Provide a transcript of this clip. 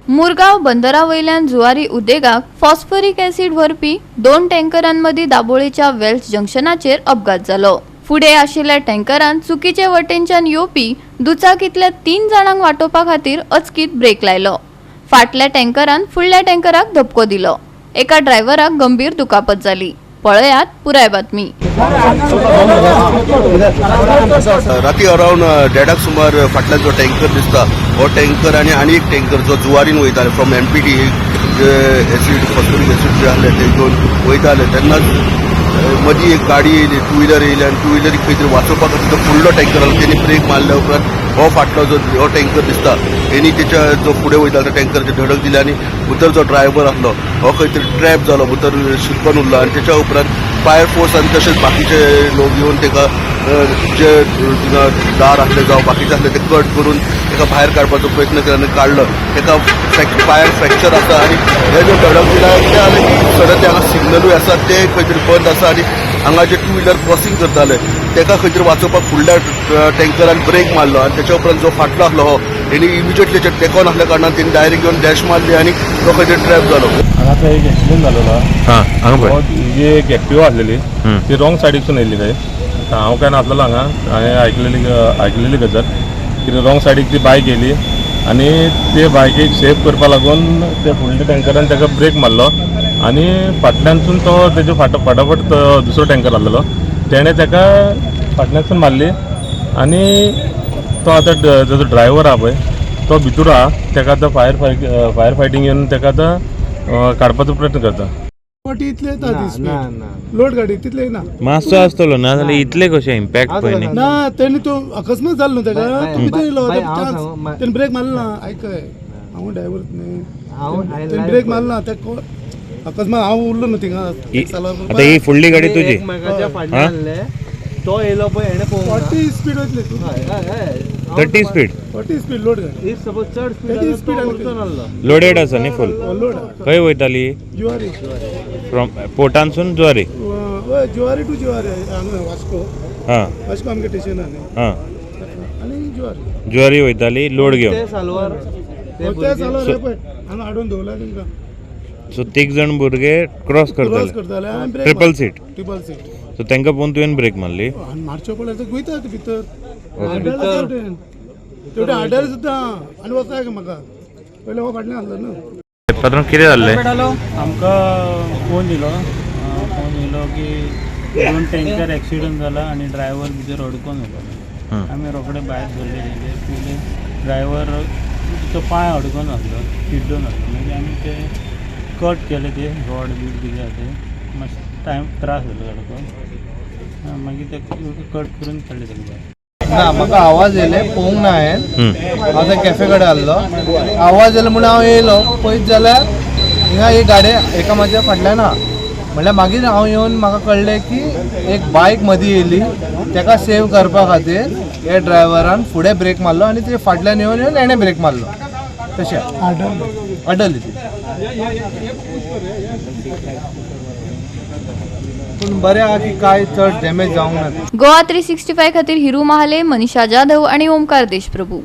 मुरगांव बंदरा वयल्यान जुवारी उद्देगाक फॉस्फरीक ॲसिड व्हरपी दोन टँकरांमदीं दाबोळीच्या वेल्स जंक्शनाचेर अपघात जालो. फुडें आशिल्ल्या टँकरान चुकीचे वटेनच्यान येवपी दुचाकींतल्या 3 जाणांक वाटोवपा खातीर अचकीत ब्रेक लायलो. फाटल्या टँकरान फुडल्या टँकराक धपको दिलो. एका ड्रायव्हराक गंभीर दुखापत जाली. पळयात पुराय बातमी. राती अरावंड देडाक सुमार फाटल्यान जो टँकर दिसता हो टँकर आनी आनी एक टँकर जो जुवारीन वयताले फ्रॉम एमपीटी जे एसीड फॉस्फोरीक एसीड जे आहले ते घेवन वयताले तेन्नाच मदीं एक गाडी येयली, टू व्हिलर येयली आनी टू व्हिलरीक खंय तरी वाचोवपा खातीर जो फुडलो टँकर आसलो तेणी ब्रेक मारल्या उपरांत हो फाटलो जो हो टँकर दिसता तेणी तेच्या जो फुडें वयतालो त्या टँकराचेर धडक दिली आनी भितर जो ड्रायव्हर आसलो हो खंय तरी ट्रॅप जालो, भितर शिरकून उरलो आनी तेच्या उपरांत फायर फोर्स आनी तशेंच बाकीचे लोक येवन तेका जे थिंगा दार आसले जावं बाकीचे आसले ते कट करून तेका भायर काडपाचो प्रयत्न केलो आनी काडलो. तेका फायर फ्रॅक्चर आसा आनी हे जो धडक दिला ते आनी सडन हांगा सिग्नलूय आसा ते खंय तरी बंद आसा आनी हांगा जे टू व्हिलर क्रॉसींग करताले तेका खंय तरी वाचोवपाक फुडल्या टँकरान ब्रेक मारलो आनी तेच्या उपरांत जो फाटलो आसलो हो तेणी इमिजिएटली टेकोन आसल्या कारणान तेणी डायरेक्ट येवन डॅश मारली आनी तो खंय तरी ट्रॅप जालो. हांगासर एक एक्सिडंट जालेलो हां, हांगा पळय. हो ही एक एक्टिवा आसलेली, ती रॉंग सायडीकसून येयल्ली खंय. आतां हांव काय नासलेलो हांगा, हांवें आयकलेली गजाल कितें रॉंग सायडीक ती बायक येयली आनी ते बायकीक सेफ करपा लागून ते फुडल्या टँकरान ताका ब्रेक मारलो आनी फाटल्यानसून तो तेजे फाटोफाट तो दुसरो टँकर आसलेलो तेणें ताका फाटल्यानसून मारली आनी तो आतां ताजो ड्रायव्हर आहा पळय तो भितूर आहा, ताका आतां फायर फायटींग येवन ताका आतां काडपाचो प्रयत्न करता. फोर्टी इतले येता ती स्पीड, लोड गाडी तितले ना. मातसो आसतलो ना जाल्यार इतले कशें इम्पॅक्ट पळय न्ही. ना, तेणी तो अकस्मात जालो न्हू तेका, तो भितर येयलो चान्स, तेणी ब्रेक मारलो ना. आयकय, हांव ड्रायव्हर न्ही, तेणी ब्रेक मारलो ना ते अकस्मात हांव उरलो न्हू थिंगा. आतां ही फुडली गाडी तुजी एकमेकाच्या फाटल्यान आसले, तो येयलो पळय हेणें पळोवंक ना. 40 स्पीड वयतली तूं. हय, हय, हय. 30 स्पीड. 40 स्पीड लोड गाडी. If suppose चड स्पीड तेजी speed आनी उरचो नासलो. लोडेड आसा न्ही फूल? लोड. खंय वयताली? जुवारी. फ्रॉम पोर्टानसून जुवारी? हय, जुवारी टू जुवारी, हांगा वास्को. हां. वास्को आमगे स्टेशन आहा न्ही. हां. आनी जुवारी. जुवारी वयताली लोड घेवन. ते सालवार ते ते भुरगे जालो पळय हांगा हाडून दवरला तेंकां. सो तीग जाण भुरगे क्रॉस क्रॉस करताले. करताले आनी brake. Triple seat. Triple seat. So तांकां पळोवन तुवें ब्रेक मारली? आनी मारच्यो पडल्यार ते वयता ते भितर आडले तेवटे आडले सुद्दां आनी वचता म्हाका पयलें हो फाटल्यान आसलो न्हू. पात्रांव, कितें जाल्लें? आमकां फोन येयलो, फोन येयलो की दोन टँकर एक्सिडंट जाला आनी ड्रायव्हर भितर अडकोन जालो. आमी रोखडे भायर सरले. तेजे पयले ड्रायव्हर तो पांय अडकोन आसलो, चिड्डून आसलो. मागीर आमी ते कट केले, ते रॉड बीड कितें आहा ते. मातशें टायम त्रास जालो सारको, मागीर ते कट करून काडले तेका भायर. ना, म्हाका आवाज येयले पळोवंक ना हांवें. हांव त्या कॅफे कडेन आसलो, आवाज येयलो म्हणून हांव येयलो. पळयत जाल्यार हिंगा एक गाडी एका म्हाज्या फाटल्यान आहा. म्हणल्यार मागीर हांव येवन म्हाका कळ्ळें की एक बायक मदीं येयली, तेका सेव करपा खातीर हे ड्रायव्हरान फुडें ब्रेक मारलो आनी ते फाटल्यान येवन येवन हेणें ब्रेक मारलो. तशें आडली ती. पूण बरें आहा की कांय चड डॅमेज जावंक ना. गोवा 365 खातीर हिरू महाले, मनीषा जाधव आणि ओमकार देशप्रभू.